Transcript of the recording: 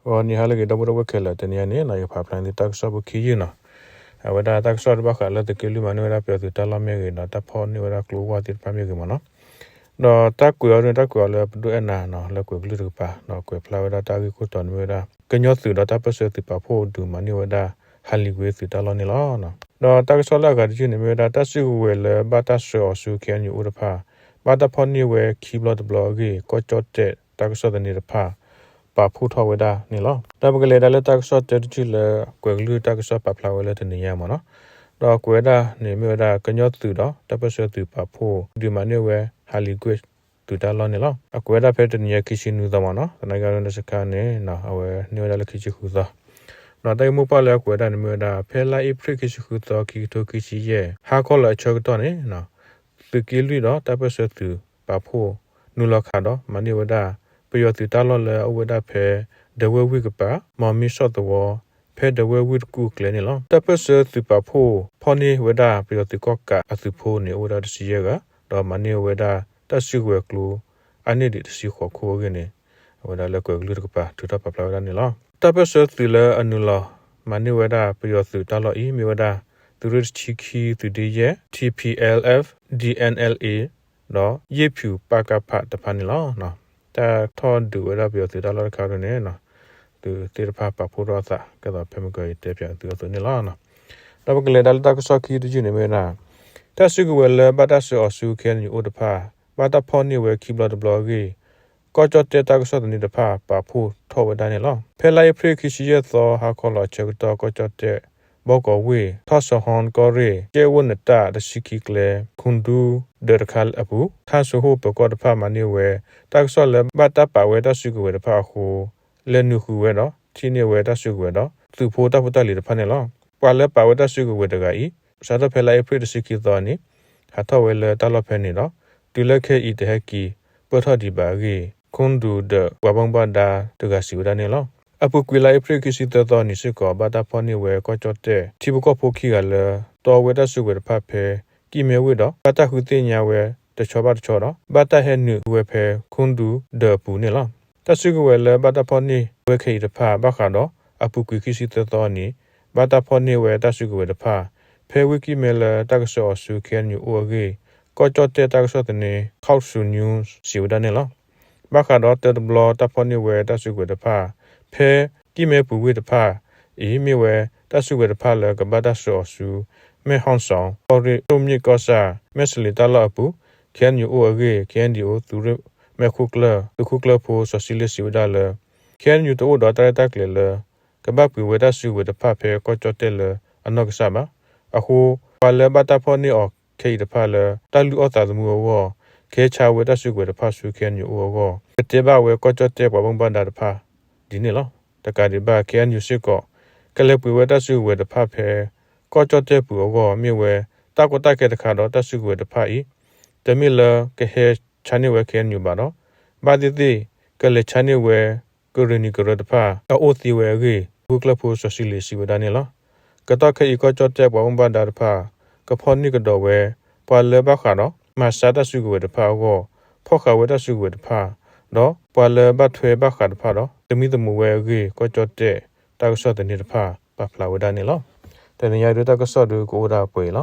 ဂီၤနံၤဟါလၢအဂ့ၤ ဒီပုၢ်ဝဲၢ်ခဲလၢာ်, တနံၤအံၤန့ၣ် ယကဖးဖျါန့ၢ်သုတၢ်ကစီၣ်ဖိခံယုၢ်နီၤ. အဝဲဒၣ်တၢ်ကစီၣ်တဘၣ်ဃးလၢသုးက့လွံၢ်မၤန့ၢ်ဝဲဒၣ်ပယီၤသုးတၢ်လီၢ်မ့ၢ်ဂ့ၤဒီး တၢ်ဖီၣ်န့ၢ်ဝဲဒၣ်ကျိဝၢ်သ့ၣ်တဖၣ်မ့ၢ်ဂ့ၤမ့ၢ်နီၤ. ဒီးတၢ်ကွဲးအီၤဒ်န့ၣ် တၢ်ကွဲးအီၤလၢပဒိၣ်အဲၣ်နၤနီၤ လၢကွဲးကလုၢ်တကပၤ ဒီးကွဲးဖျါဝဲဒၣ်တၢ်ဂ့ၢ်ခိၣ်တီန့ၣ်မ့ၢ်ဝဲဒၣ် ကညီသုးဒီးတၢ်ပၢၢ်ဆၢသုးပာ်ဖှိၣ်ဒုးမၤန့ၢ်ဝဲဒၣ် ဟးလံၤကွ့သုးတၢ်လီၢ်န့ၣ်လီၤ. ဒီးတၢ်ကစီၣ်လၢအဂၤတယုၢ်န့ၣ်မ့ၢ်ဝဲဒၣ် တၢ်စုကဝဲၤလၢဘၣ်တၢ်ဆှၢအီၤဆူ ခ့ၣ်အဲၣ်ယူၣ်အိၣ်တဖၣ် ဘၣ်တၢ်ဖီၣ်န့ၢ်ဝဲခံဘျီတဘျီအဂ့ၢ် ကီၢ်ကၠီၣ်တဲၣ်တၢ်ကစီၣ်သန့တဖၣ် ပာ်ဖှိၣ်ထီၣ်ဝဲဒၣ်န့ၣ်လီၤ. ဒီးပကလဲၤဒၣ်လၢတၢ်ကစီၣ်တဲတယုၢ်လၢ ကွဲးကလုၢ်တၢ်ကစီၣ်ပာ်ဖျါဝဲလၢတနံၤညါမ့ၢ်နီၤ. ဒီးကွဲးဝဲဒၣ်န့ၣ်မ့ၢ်ဝဲဒၣ် ကညီသုးဒီးတၢ်ပၢၢ်ဆၢသုးပာ်ဖှိၣ် ဒုးမၤန့ၢ်ဝဲဟးလံၤကွ့သုးတၢ်လီၢ်န့ၣ်လီၤ. အကွဲးဝဲဒၣ်ဖဲတနံၤညါခံဆံနွံသီမ့ၢ်နီၤ သနာ်က့န့ၣ်တစခါန့ၣ် အဝဲန့ၢ်ဝဲဒၣ်လၢခံဆံဃုသီ. ဒီးတၢ်ဂ့ၢ်မိၢ်ပှၢ်လၢအကွဲးဝဲဒၣ်န့ၣ်မ့ၢ်ဝဲဒၣ် ဖဲလါအ့ဖြ့ၣ်ခံဆံဃုသီ ခံကထိခံဆံယဲၢ် ဟါခီလီၤအဆၢကတီၢ်န့ၣ် သုးက့လွံၢ်ဒီးတၢ်ပၢၢ်ဆၢသုးပာ်ဖှိၣ် နုာ်လီၤခးဒီးမၤန့ၢ်ဝဲဒၣ် ပယီၤသုးတၢ်လီၢ်လၢအအိၣ်ဝဲဒၣ်ဖဲ ဒဝဲၢ်ဝ့ၢ်ကပၤ မီၤမ့ၢ်ဆီၣ်သဝီ ဖဲဒဝဲၢ်ဝ့ၢ်တကူၣ်အကျဲန့ၣ်လီၤ. တၢ်ပၢၢ်ဆၢသုးပာ်ဖှိၣ်ဖီၣ်န့ၢ်ဝဲဒၣ်ပယီၤသုးကီၣ်ကးအသုးဖိန့ၣ် အိၣ်ဝဲဒၣ်တဆံယဲၢ်ဂၤ ဒီးမၤန့ၢ်ဝဲဒၣ်တၢ်စုကဝဲၤကျိ အါန့ၢ်ဒံးတဆံဃိးခိၣ်အဂ့ၢ်န့ၣ် အဝဲဒၣ်လၢကွဲးကလုၢ်တကပၤ ထုးထီၣ်ပာ်ဖျါဝဲဒၣ်န့ၣ်လီၤ. တၢ်ပၢၢ်ဆၢသုးလၢအနုာ်လီၤမၤန့ၢ်ဝဲဒၣ်ပယီၤသုးတၢ်လီၢ်အံၤ မ့ၢ်ဝဲဒၣ် သုးရ့ၣ်တဆံခံ သုးဒ့ယဲၢ် ထံၣ်ပံၣ်အဲလ်အ့ၣ် ဒ်အ့ၣ်အ့ၣ်အ့ၣ် ဒီးယ့ၣ်ဖၠူၣ်ပကဖ တဖၣ်န့ၣ်လီၤ. တၢ်ထီၣ်ဒုးဝဲဒၣ်ပယီၤသုးတၢ်လီၢ်တခါဒ်န့ၣ် သုးသ့ၣ်တဖၣ်ပာ်ဖှိၣ်ထီၣ်အသး ကဲသိးဖဲမုၢ်ကီၤယတဲပၠးသုအသိးန့ၣ်လီၤ. ဒီးပကလဲၤဒၣ်လၢတၢ်ကစီၣ်ခံတယုၢ်န့ၣ်မ့ၢ်ဝဲဒၣ် တၢ်စုကဝဲၤလၢဘၣ်တၢ်ဆှၢအီၤဆူ ခ့ၣ်အဲၣ်ယူၣ်အိၣ်တဖၣ် ဘၣ်တၢ်ဖီၣ်န့ၢ်ဝဲခံဘျီတဘျီအဂ့ၢ် ကီၢ်ကၠီၣ်တဲၣ်တၢ်ကစီၣ်သန့တဖၣ် ပာ်ဖှိၣ်ထီၣ်ဝဲဒၣ်န့ၣ်လီၤ. ဖဲလါအ့ဖြ့ၣ်ခံဆံယဲၢ်သီ ဟါခီလီၤအဆၢကတီၢ် ကီၢ်ကၠီၣ်တဲၣ် ဘီကီၢ်ဝ့ၢ် ထီၣ်စီၤဟီကီၢ်ရ့ၣ် ကဲဝိနတၢ်တဆံခံကျဲ ခူဒူဒၢးတခါအပူၤ ထၣ်စိဟိၣ်ပၢၤကီၢ်တဖၣ်မၤန့ၢ်ဝဲ တၢ်ကစီၣ်လၢဘၣ်တၢ်ပာ်ဝဲတၢ်စုကဝဲၤတဖၣ်အဃိ လဲၤနုာ်ဃုာ်ဝဲဒီး ထံၣ်န့ၢ်ဝဲတၢ်စုကဝဲၤဒီး သုးဖိတၢ်ဖိတၢ်လံၤတဖၣ်န့ၣ်လီၤ. ပှၤလၢပာ်ဝဲတၢ်စုကဝဲၤတဂၤအံၤ စးထီၣ်ဖဲလါအ့ဖြ့ၣ်တဆံခံသီန့ၣ် ဟးထီၣ်ဝဲလၢတၢ်လီၢ်ဖဲန့ၣ်ဒီး တုၤလၢခဲအံၤတဟဲက့ၤပၢၢ်ထီၣ်ဒံးဘၣ်အဂ့ၢ် ခူဒူဒၢးပှၤဘၣ်မူဘၣ်ဒါတဂၤစံးဝဲဒၣ်န့ၣ်လီၤ. အပူၤကွံာ်လါအ့ဖြ့ၣ်ခံဆံသၢသီန့ၣ်စ့ၢ်ကီး ဘၣ်တၢ်ဖီၣ်န့ၢ်ဝဲကီၢ်ကၠီၣ်တဲၣ် ထံဖိကီၢ်ဖိခံဂၤလၢ တီဝဲတၢ်စုကဝဲၤတဖၣ်ဖဲ ကံၢ်မဲဝ့ၢ်ဒီး ဘၣ်တၢ်ဃုသ့ၣ်ညါဝဲတဆီဘၣ်တဆီဒီး ဘၣ်တၢ်ဟဲနုာ်ဃုာ်ဝဲဖဲ ခူဒူဒၢးအပူၤန့ၣ်လီၤ. တၢ်စုကဝဲၤလၢဘၣ်တၢ်ဖီၣ်န့ၢ်ဝဲခဲအံၤတဖၣ် ဘၣ်ဃးဒီး အပူၤကွံာ်ခံဆံသၢသီန့ၣ် ဘၣ်တၢ်ဖီၣ်န့ၢ်ဝဲတၢ်စုကဝဲၤတဖၣ် ဖဲဝ့ၢ်ကံၢ်မဲလၢတၢ်ကဆှၢအီၤဆူ ခ့ၣ်အဲၣ်ယူၣ်အိၣ်အဂ့ၢ် ကီၢ်ကၠီၣ်တဲၣ်တၢ်ကစီၣ်သန့ Khaosu News စံးဝဲဒၣ်န့ၣ်လီၤ. ဘၣ်ဃးဒီးတၢတဘျီတၢ်ဖီၣ်န့ၢ်ဝဲတၢ်စုကဝဲၤတဖၣ် ဖဲကံၢ်မဲပူၤဝ့ၢ်တဖၣ်အံၤ မ့ၢ်ဝဲတၢ်စုကဝဲၤတဖၣ်လၢကဘၣ်တၢ်ဆှၢအီၤဆူ မဲၢ်ဟီၣ်စီၣ် ကီၢ်ရ့ၣ် တိၣ်မ့ၣ်ကီၢ်ဆၣ် မဲၢ်စလ့ၤတၢ်လီၢ်အပူၤ ခ့ၣ်အဲၣ်ယူၣ်အိၣ်အဂ့ၢ် ခ့ၣ်အဲၣ်ယူၣ်အိၣ် သုးရ့ၣ်မဲာ်ခိၣ်ကျၢၢ် သုးခိၣ်ကျၢၢ်ဖိစီၤစံလ့ၣ်စံးဝဲဒၣ်လၢ ခ့ၣ်အဲၣ်ယူၣ် တအိၣ်ဒီးတၢ်ရဲၣ်တၢ်ကျဲၤလၢ ကဘၣ်ပှ့ၤဝဲတၢ်စုကဝဲၤတဖၣ်ဖဲကီၢ်ကၠီၣ်တဲၣ်လၢအနီၢ်ကစၢ်ဘၣ်. အဃိ ပှၤလၢဘၣ်တၢ်ဖီၣ်န့ၢ်အီၤခဲအံၤတဖၣ်လၢ တၢ်လုၢ်အီၣ်သးသမူအဂီၢ် ကဟဲဆါဝဲတၢ်စုကဝဲၤတဖၣ်ဆူ ခ့ၣ်အဲၣ်ယူၣ်အိၣ်အဂီၢ် ကတဲဘၣ်ဝဲကီၢ်ကၠီၣ်တဲၣ်ပှၤဘၣ်မူဘၣ်ဒါတဖၣ်ဒ်န့ၣ်လီၤ. တကးဒံးဘၣ် ခ့ၣ်အဲၣ်ယူၣ်စ့ၢ်ကီး ကလဲၤပှ့ၤဝဲတၢ်စုကဝဲၤတဖၣ်ဖဲ ကီၢ်ကၠီၣ်တဲၣ်ပူၤအဂီၢ် မ့ၢ်ဝဲတၢ်ကီတၢ်ခဲတခါဒီး တၢ်စုကဝဲၤတဖၣ်အံၤ တမ့ၢ်လၢကဟဲဆါန့ၢ်ဝဲ ခ့ၣ်အဲၣ်ယူၣ် ဘၣ်ဒီး ဘၣ်သ့ၣ်သ့ၣ် ကလဲၤဆါန့ၢ်ဝဲ ကရ့ၣ်နံၤကရၢတဖၣ် အအိၣ်သ့ဝဲအဂ့ၢ် သုးခိၣ်ကျၢၢ်ဖိစီၤစံလ့ၣ်စံးဝဲဒၣ်န့ၣ်လီၤ. ကတီၢ်ခဲအံၤ ကီၢ်ကၠီၣ်တဲၣ်ပှၤဘၣ်မူဘၣ်ဒါတဖၣ် ကဖီၣ်န့ၢ်ကဒီးဝဲ ပှၤလၢဘၣ်ဃးဒီး မၤဆါတၢ်စုကဝဲၤတဖၣ်အဂီၢ် ဖီၣ်ဃာ်ဝဲတၢ်စုကဝဲၤတဖၣ် ဒီးပှၤလၢဘၣ်ထွဲဘၣ်ဃးတဖၣ်ဒီး သမံသမိးဝဲအဂ့ၢ် ကီၢ်ကၠီၣ်တဲၣ်တၢ်ကစီၣ်သန့တဖၣ် ပာ်ဖျါဝဲဒၣ်န့ၣ်လီၤ. တနံၤညါဒုးတၢ်ကစီၣ်ဒုးကအိၣ်ဒၣ်ပှဲၤအံၤလီၤ.